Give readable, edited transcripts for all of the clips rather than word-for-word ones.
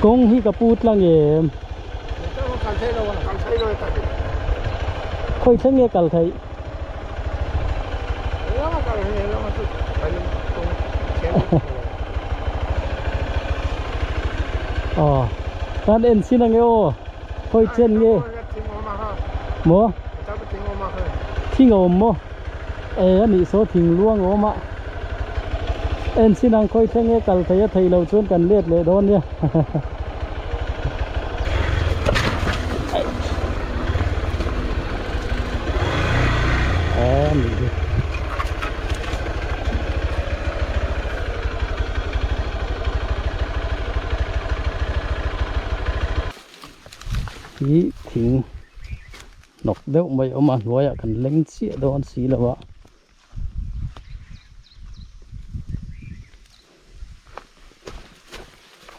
Kawng hi ka pu tlang em? Khawi thleng nge kal theih? Aw kan en chin ange aw khawi chen nge maw thing a awm maw e a nih saw thing luang a awm a en chin ang khawi thleng nge kal theih a theih loh chuan kan let leh dawn nia. Hi thing hnawk deuh mai a awm a hnuaiah kan leng chiah dawn si lo a.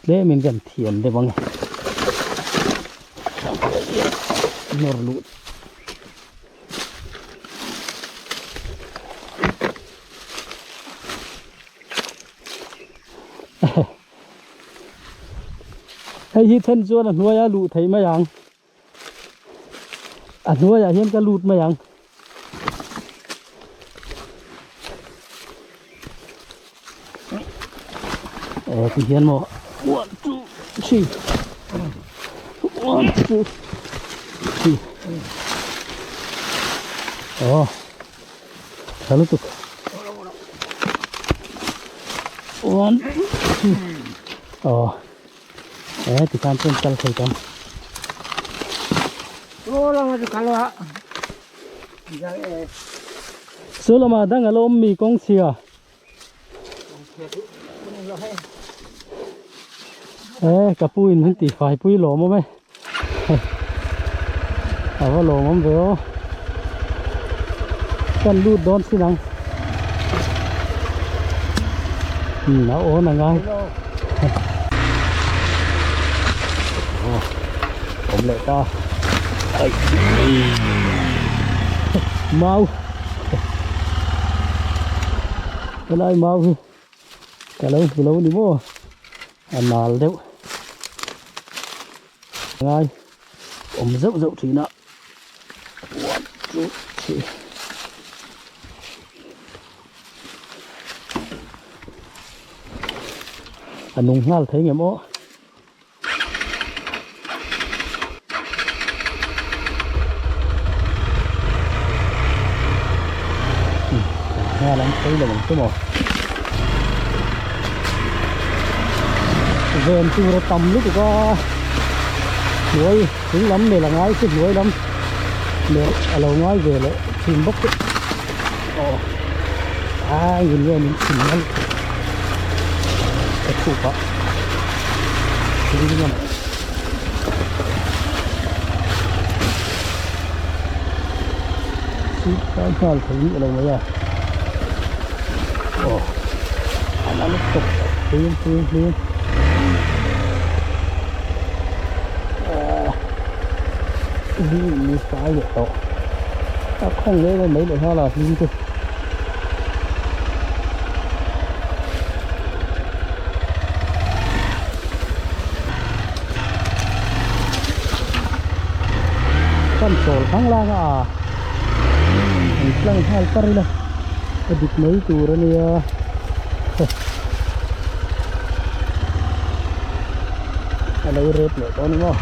Tlemin kan thiam deuh ang e. Nawr luh. Hei hi then chuan a hnuaia luh theih mai ang. A hnuaiah hian ka lut mai ang. Eh ti hian maw 1 2 3 1 2 3 Oh tha lutuk 1 2 Oh Eh ti khan chuan kal thei tam. Chu lamah dang a la awm mi kawng chhia. Eh ka pu in min tih fai pui lawm awm e. A va lawm awm ve aw. Kan lut dawn sin ang. Hmm a awn a ngai. Awm leh ta. Ai. Mau. Helai mau hi ka lo hmu lo ni maw a nal deuh. Ngai awm zeuh zeuh thin a. 1 2 3 A nung nghal thei ngem aw. Nghal an phei lo ang chu maw. Ven tur a tam lutuk a hnuai chung lam mel a ngai chu hnuai lam mel a lo ngai ve leh thin bawk chu aw a engin nge min chhim nalh ka thup ah thil Kai nghal thei miah lo mai a aw a la lutuk hlim hlim hlim hlim ni fai leh tawh a khawng leh mai mai leh nghal a hlim chu. Kan chawl thang lang a an tlang nghal par ila a dik mai tur a nia a lo rep leh tawh a ni maw.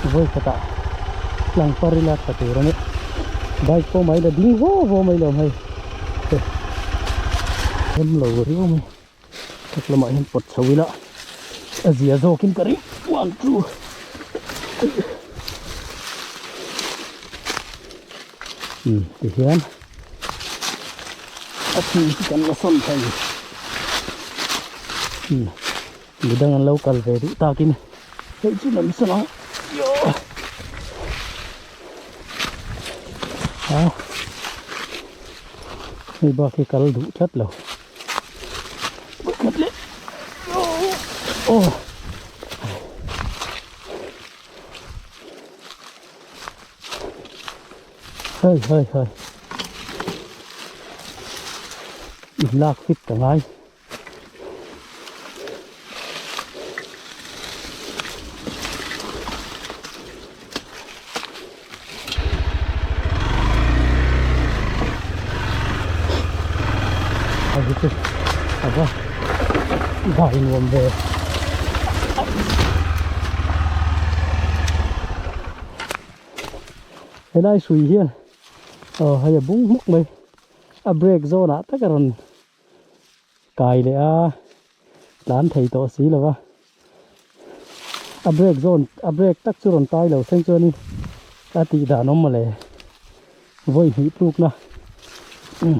Vawi khatah tlang par ila tha tur a ni bike pawh mai la ding vaw vaw mai lo hei rem lo riau mai tak lamah hian pawt chho ila a zia zawkin ka ring 1 2 umm tihian a thing hi kan la sawn thei umm midang an lo kal ve duh takin hei chu lam sawn ang a hei bak hi kal duh tlat lo. Aw. Hei hei hei. In lak fit ka ngai. Hei hi chu a va vai nuam ve. Helai hrui hian aw hei a bung hmuk mai a brake zawn ah tak a rawn kai leh a tlan thei tawh si lo va a brake zawn a brake tak chu rawn tai lo thleng chuanin a tih dan awm mawle vawi hnih tluk na umm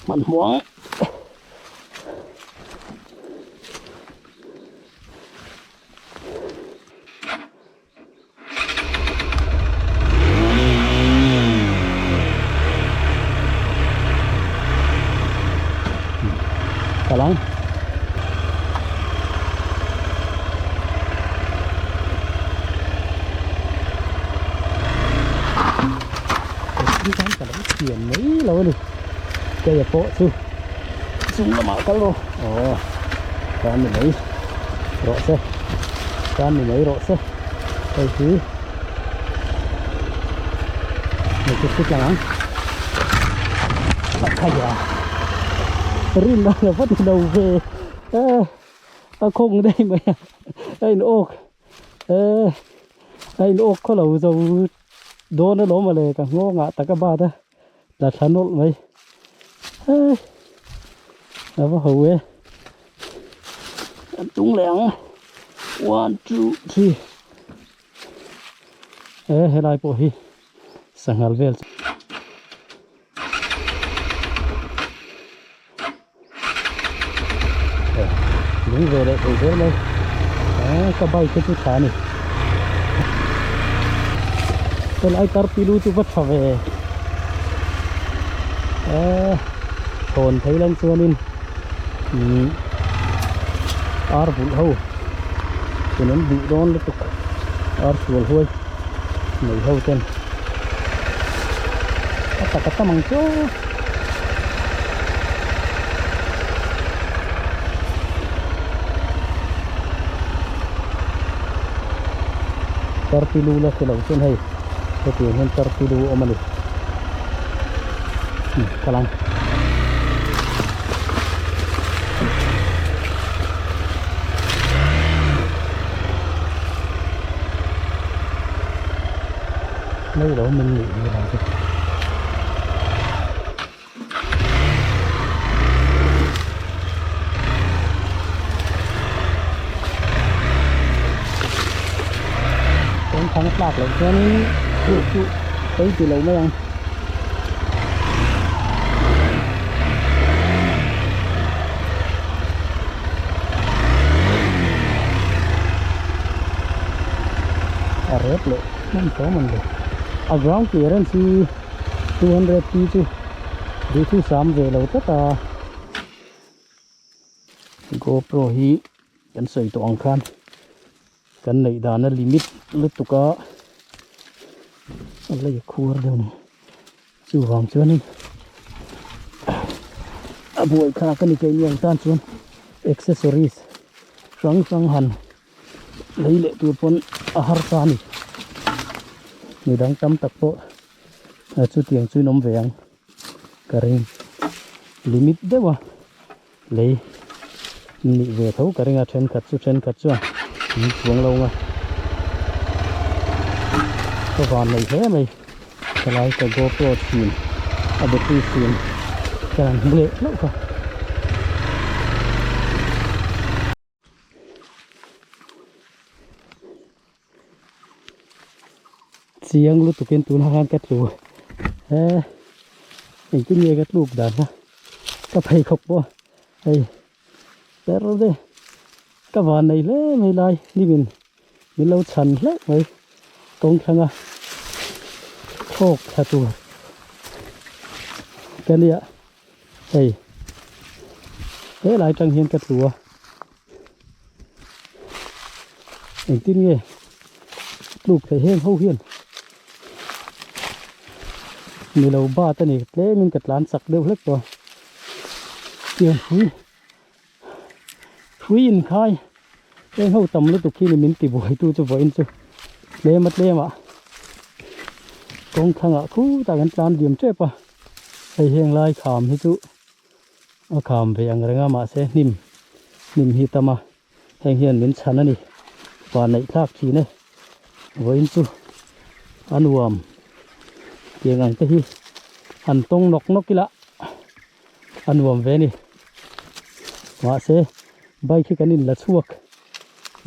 hmanhmawh ang. Kalang. Thiam mai lo a ni keia pawh chu chung lamah kal rawh aw tan ni mai rawh se tan ni mai rawh se. Hei hi hei chu thil tlang ang a khai a rin a la vat lo ve e a khawng daih mai a a in awk e a in awk khaw lo zo dawn alawm mawle ka nghawng ah tak a bat a la thla nawlh mai e a va ho e an tung leh ang one two three e helai pawh hi sanghal vel chu lung ve leh thei zel mai e ka bike te chu tha a ni helai tarpilu chu va tha ve e thawn phei lang chuanin umm ar vulh ho chuan an duh dawn lutuk ar sual huai nei ho ten a tak a tam ang chu. Tarpilu la hre lo chuan hei hetiang hian tarpilu a awm a ni kal ang. Mai lo min nih hi lai chu. Kawng thang tlak loh chuanin chu chu sawi ti lo mai ang. A rep leh hman tawh man le. A ground clearance hi 200 p chu duhthusam ve lo tlat a. GoPro hi kan sawi tawh ang khan kan neih dana limit lutuk a a lei khuar deuh a ni chuvang chuanin a buai thlak a ni keini ang tan chuan accessories hrang hrang han lei leh tur pawn a harsa a ni midang tam tak pawh chutiang chu in awm ve ang. Ka ring limit deuh a lei nih ve tho ka ring a thenkhat chu thenkhat chuan min chuang lo ang a ka van nei hle mai helai ka GoPro chhin a battery chhin ka han hmu leh hlauh kha. Chiang lutukin tunah khan ka tlu he engtin nge ka tluk dan kha ka pheikhawk pawh hei ber te ka van nei hle mai lai nimin min lo chhan hleuh mai kawng thlanga thawk thla tur ka nia hei helai tang hian ka tlu a. Engtin nge tluk theih heng ho hian ni lo bat a ni tlemin ka tlan chak deuh hlek tawh a tiang hrui hrui inkhai heng ho tam lutuk hi ni min ti buai tu chu vawiin chu tlem a tlem ah kawng thlangah khutah kan tlan diam tep a hei heng lai kham hi chu a kham ve ang reng a mahse hnim hnim hi tam a. Heng hian min chhan a ni. Pa neih thlak thin e. Vawiin chu a nuam tiang ang te hi han tawng nawk nawk ila a nuam ve a ni. Mahse bike hi kan inla chhuak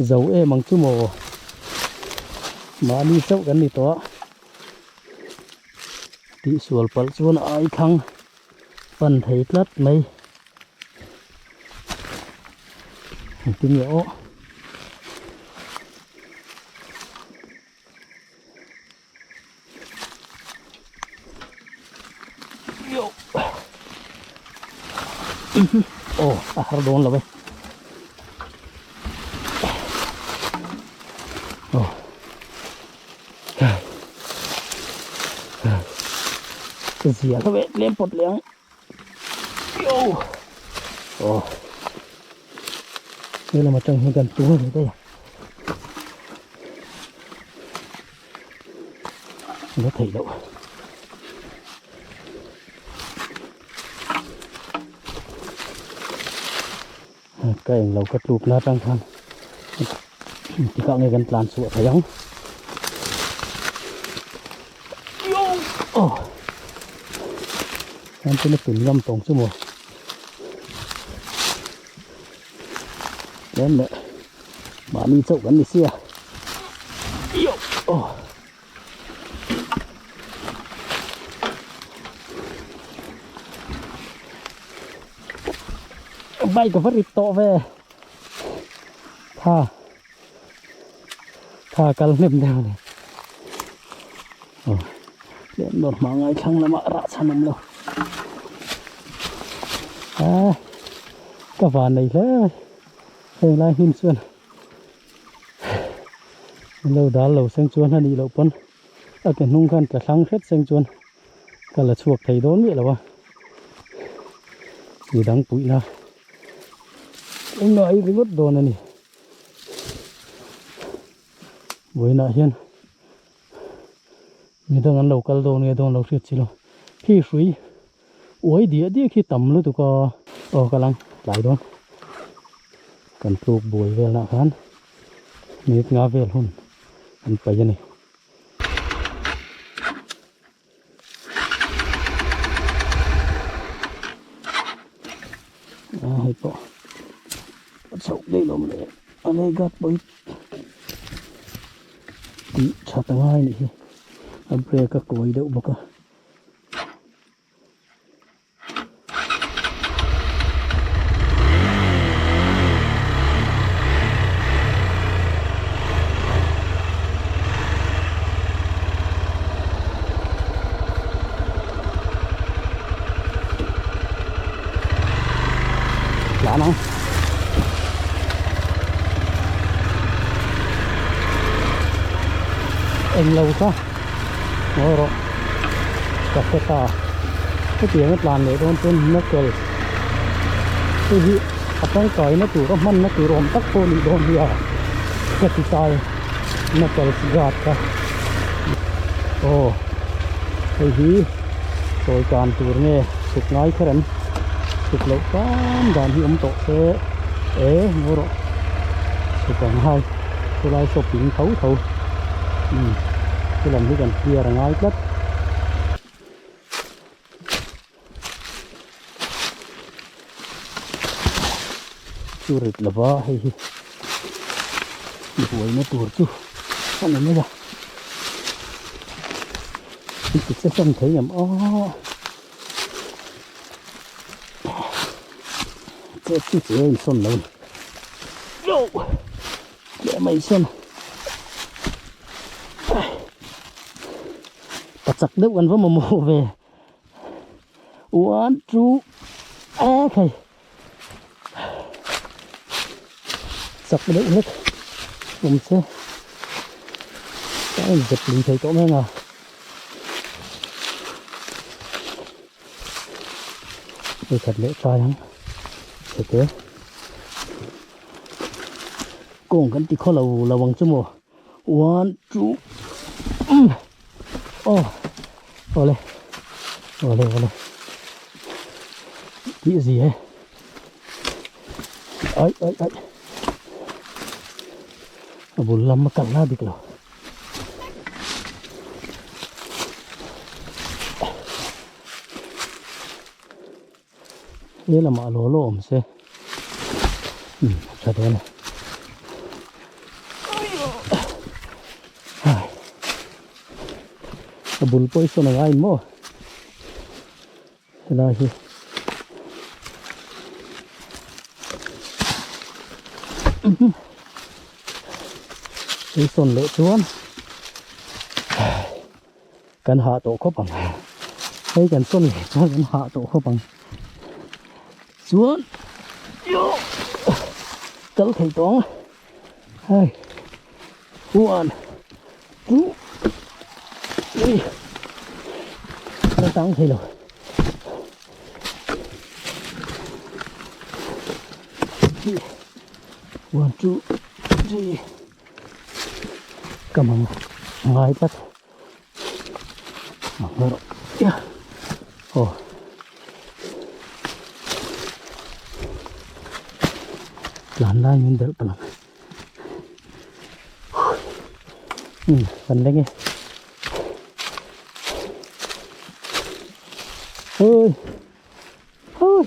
zo em ang chu maw? Mahni chauh kan ni tawh a. Tihsual palh chuan a ai thlang pan thei tlat mai. Engtin nge aw aw a har dawn lo e aw zia hlauh e tlem pawt leh ang. Yo! Oh. He lam atang hian kan tung ve daih a. La theih loh. Ka eng lo ka tluk na atang khan tikah nge kan tlan chhuah thei ang. Yo! Oh! Kan chu na tun ngam tawng chu maw. Tlem leh mahni chauh kan ni sia. Yo! Oh! Bike va rit tawh ve tha tha kal hnem deuh ani aw lem dawr hma ngai thlang lamah rah chhan awm lo a ka van nei hle mai heng lai hnim chuan min lo dal lo seng chuan a nih loh pawn a ke hnung khan tla thlang hret seng chuan ka la chhuak thei dawn miah lo a midang puihna engmah hi ringawt dawn a ni vawiinah hian midang an lo kal dawn nge dawn lo hriat chi lo khi hrui uai diah diah khi tam lutuk a aw ka lang tlai dawn kan tluk buai vel nah khan minute nga vel hun an paih a ni. A hei pawh a chhoh daih lo maw le a lei guard pawh hi tih that a ngai a nih hi a brake a kawi deuh bawk a. Tlan ang. Englo kha. Ngawi rawh ka hre ta hetiang a tlan leh dawn chuan knuckle hei hi a tangkaina tur a hmanna tur awm tak pawh a nih dawn hi a ka ti tai knuckle guard kha aw hei hi chawi tan tur nge chhuk ngai kher em chhuk loh tan dan hi awm tawh se e ngawi rawh chhuk ang hai. Chulai shopping tho tho umm chulam hi kan clear a ngai tlat. Chu rit lova hei hi buaina tur chu a ni mai a i ti che hlawm thei em aw che chu che a insawn lo a ni. Leh mai sawn pa chak deuh kan va mamawh ve one two a thei chak deuh hlek. Awm se ka en zep lui thei tawh mai ang a. Hei khat leh trai ang chhete kawng kan ti khaw lo lo ang chu maw one two aw awle awle awle tih zi e ai ai ai a bul lam a kal na dik lo. He lamah law law awm se umm a tha dawn e a bul pawh hi sawn a ngai maw helai hi hei sawn leh chuan kan hah tawh khawp ang hei kan sawn leh chuan kan hah tawh khawp ang chuan kal thei tawh ang hei one two three ka tang thei lo one two three ka mang ngai tlat Aw tlan lai min belh palh ang umm kan leng e oi oi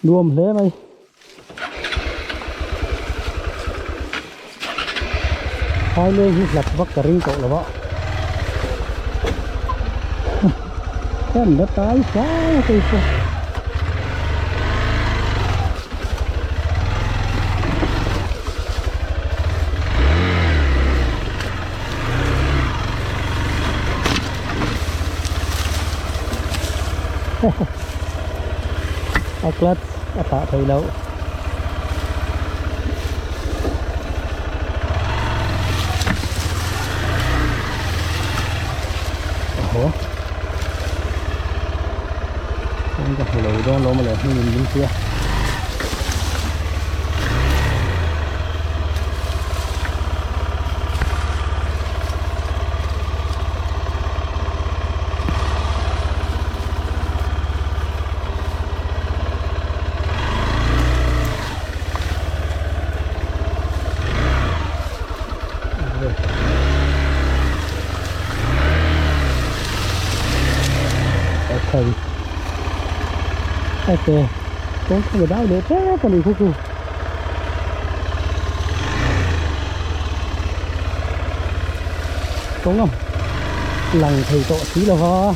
nuam hle mai. Phaileng hi hlat vak ka ring tawh lo a hian la tai hlau a kei pawh a clutch a thlah theih loh. Aw kawng ka hmu lo dawn lo mawle hmun in min tia. Okay. Ok. Cũng không được đau để thế còn đi khu khu. Đúng không? Lần thì tổ xí là ho.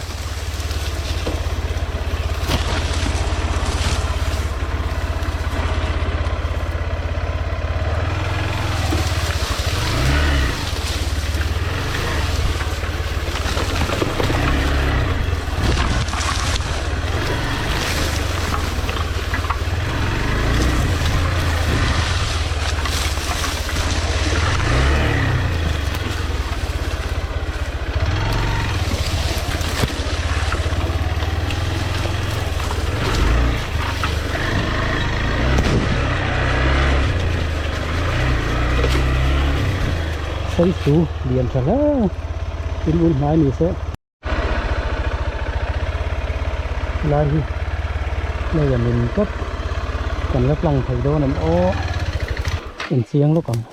Sawi chu lian tha hle in un hnai ni se. Lai hi hei a min tlat kan la tlang thei dawn em aw inchiang lawk ang.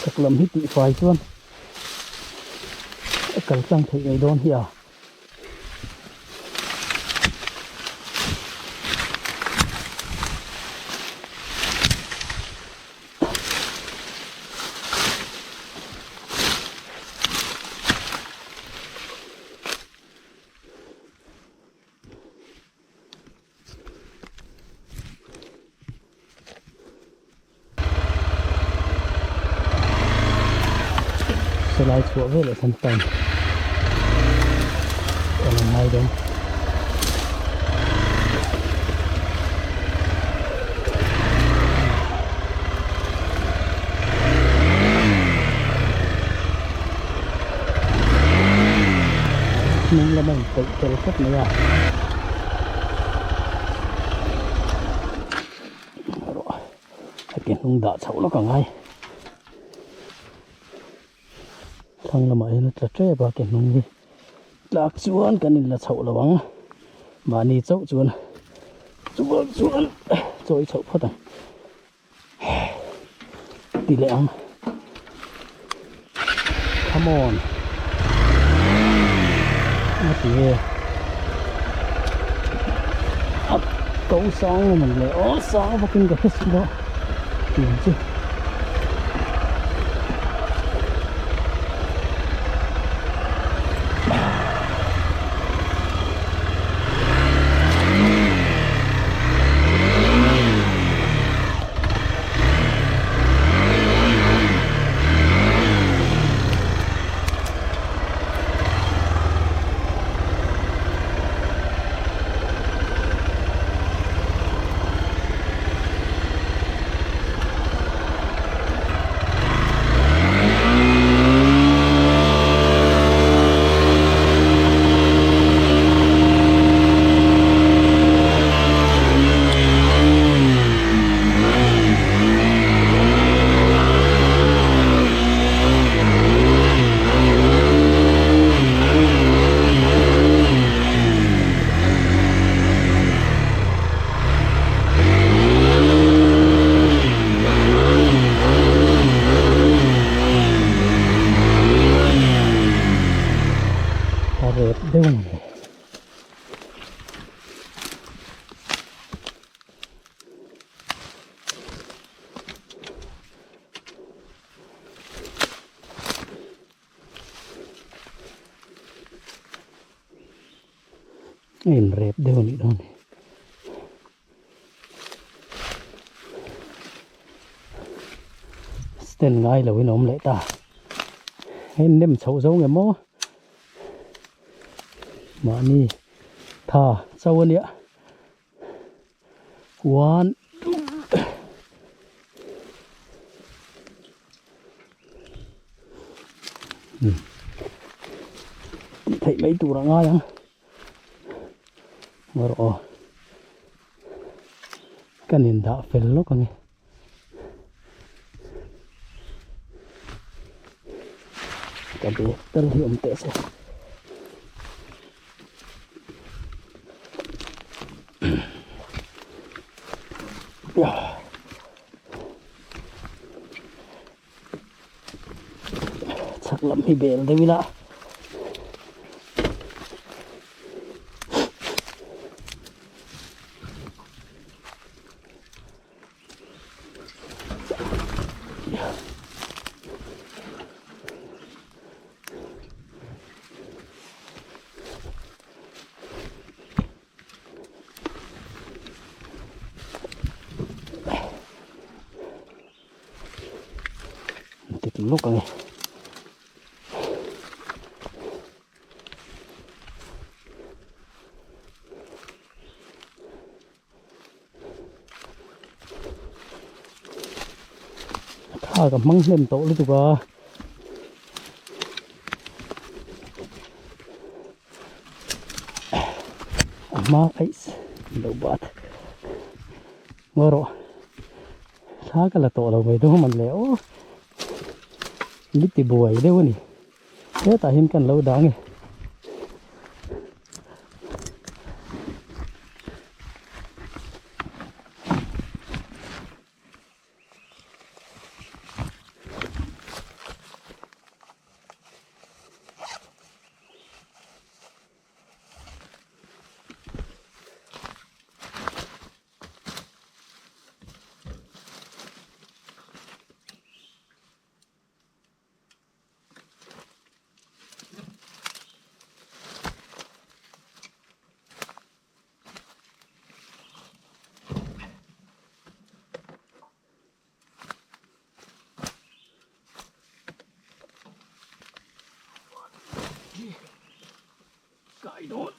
Chhak lam hi tih fai chuan a kal tlang theih ngei dawn hi a. Helai chhuah veleh hian time ka la ngai dawn. Hnung lama inpeih tel tlat mai a. Heti hnung dah chhoh lawk a ngai. Thlang lamah hian a tla tep a ke hnung hi tlak chuan kan in la chhoh lo ang mahni chauh chuan chuan chuan chawi chhoh phawt ang ti leh ang come on a ti nge a ko sang a man leh aw sang vakin ka hre si lo tih chu. A rep deuh a ni. A inrep deuh a nih dawn hi. Stand ngai lo in a awm leh ta. Hei nem chhoh zo nge maw? Mahni tha chauh a nia. One two Tih theih mai tur a ngai ang. Ngaw rawh aw. Kan in dah fel lawk ang e. Ka bag tal hi awm teh se. Chhak lam hi bel deuh ila. Dik lawk ang e. Tha ka hmang hnem tawh lutuk a. A hma aih lo bat. Ngaw rawh. Thla ka la tawh lo mai dawn man le aw. Ni ti buai deuh a ni. Hetah hian kan lo dang e. hi kai dawn.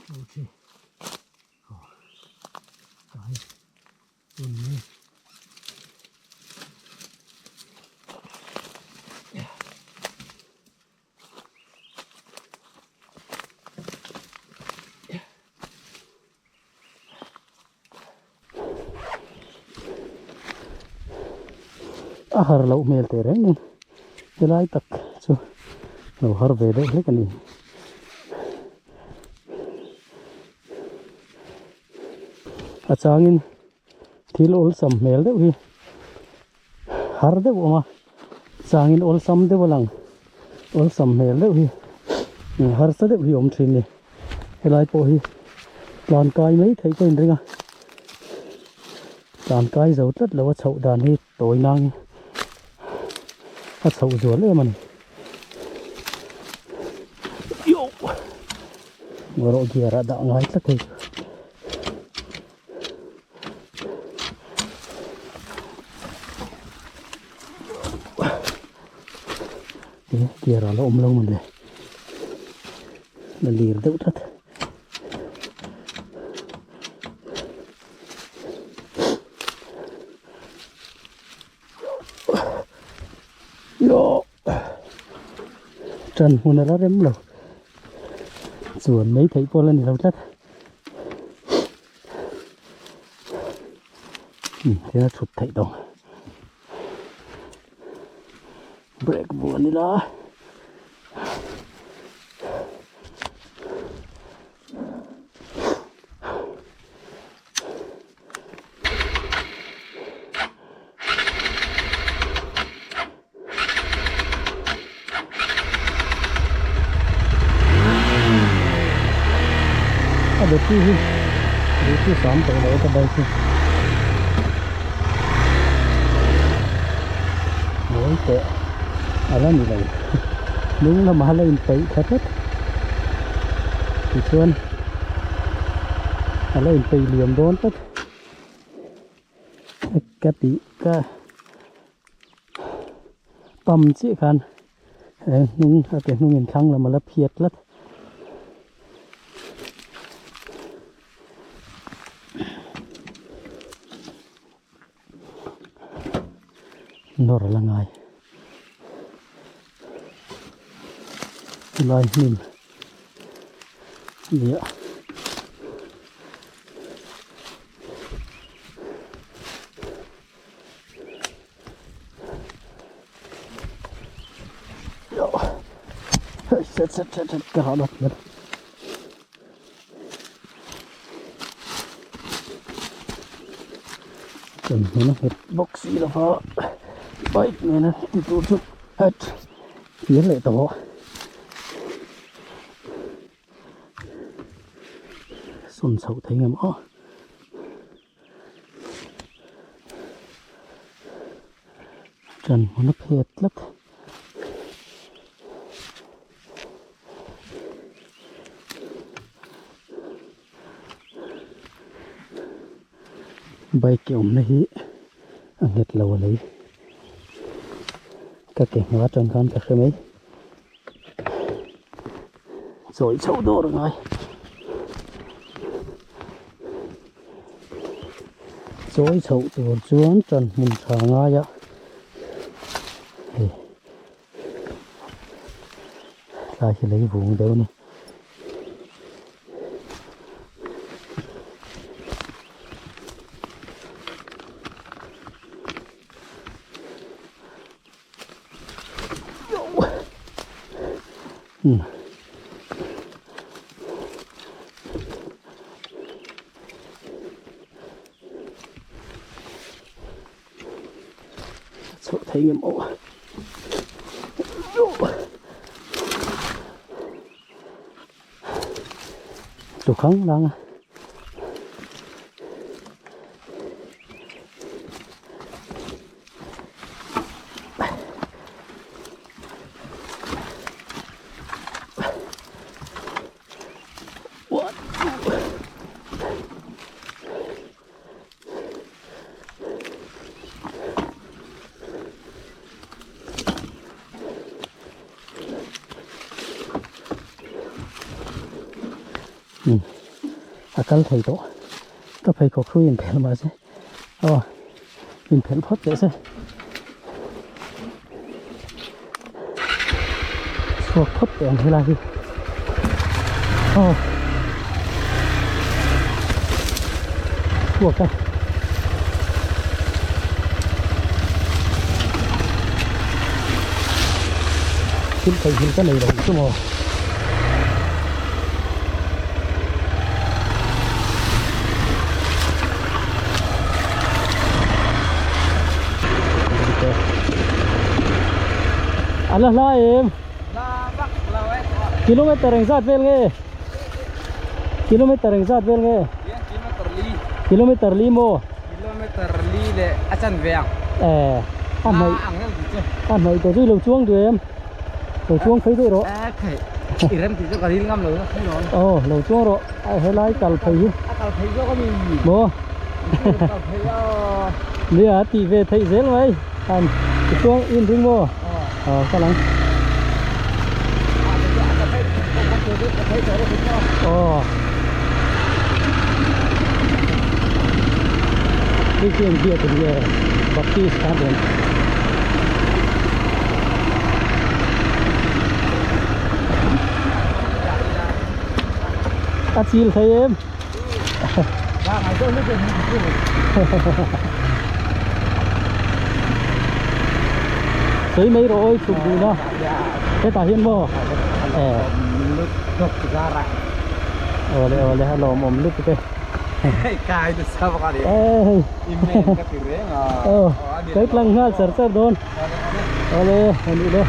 Okay. Kai. Tun A har loh hmel teh reng nen helai tak chu lo har ve deuh hlek a ni. A changin thil awlsam hmel deuh hi har deuh awm a changin awlsam deuh a lang awlsam hmel deuh hi harsa deuh hi awm thin ni helai pawh hi tlan kai mai theih ka inring a tlan kai zo tlat lo a chhoh dan hi tawi nang a chhoh zual em a ni Ngawrawh gear ah dah ngai tlat hei. Te gear a la awm lo man le la lir deuh tlat. Yo Ṭan hmun a la rem lo chuan mai theih pawh la ni lo tlat. Tihian a chhut theih tawh brake vuan ila. A battery hi battery sam tawh lo ka bike hi mawi teh a la ni lo hnung lamah la inpeih tha tlat tichuan a la inpeih liam dawn tlat ka tih ka pam chiah khan hnung a ke hnung in thlang lam a la phiat tlat. Nawr la ngai chulai hnim nia set set set set ka rat mat Kan hmun a nghet bawk si lo va bike nena ti tur chu hat kir leh tawh sawn chhoh thei ngam aw. Kan hmun a phet tlat. Bike awmna hi a nghet lo a lei ka ke hma atang khan ka hre mai chawi chhoh dawr a ngai chawi chhoh tur chuan tan hmun tha ngai a hei. Tlai hi lei vung deuh a ni. Hmm. Chhoh thei ngem aw. Tlu khang lang a. A kal thei tawh ka pheikhawk hrui in phelh mahse aw in phelh phawt teh se chhuak phawt teh ang helai hi aw chhuak a. Thil theihngilh ka nei lo chu maw. A la hla em? Kilometer engzat vel nge? Kilometer engzat vel nge? Kilometer li maw? Kilometer li leh a chan ve ang. Eh, a hnaih a hnaih tawh chu i lo chuang duh em? Lo chuang phei daih rawh. Eh thei i rem tih chu ka ril ngam lo na thei lo. Aw lo chuang rawh a helai kal phei hi. A kal phei zawk a mi. Maw? Kal phei a. Nia a tih ve theih zel mai. Han i chuang in ring maw? Aw kal ang. Aw. Hei chu eng biak in nge Baptist kha dawn. A chil thei em? Sawi mai rawh awi chhuk duh na. Hetah hian maw? Eh. Awle awle a lawmawm lutuk e. Kai ta sa bawk a ni. Eh. I men ka ti reng a. Aw, kai tlang nghal char char dawn. Awle, a nih le.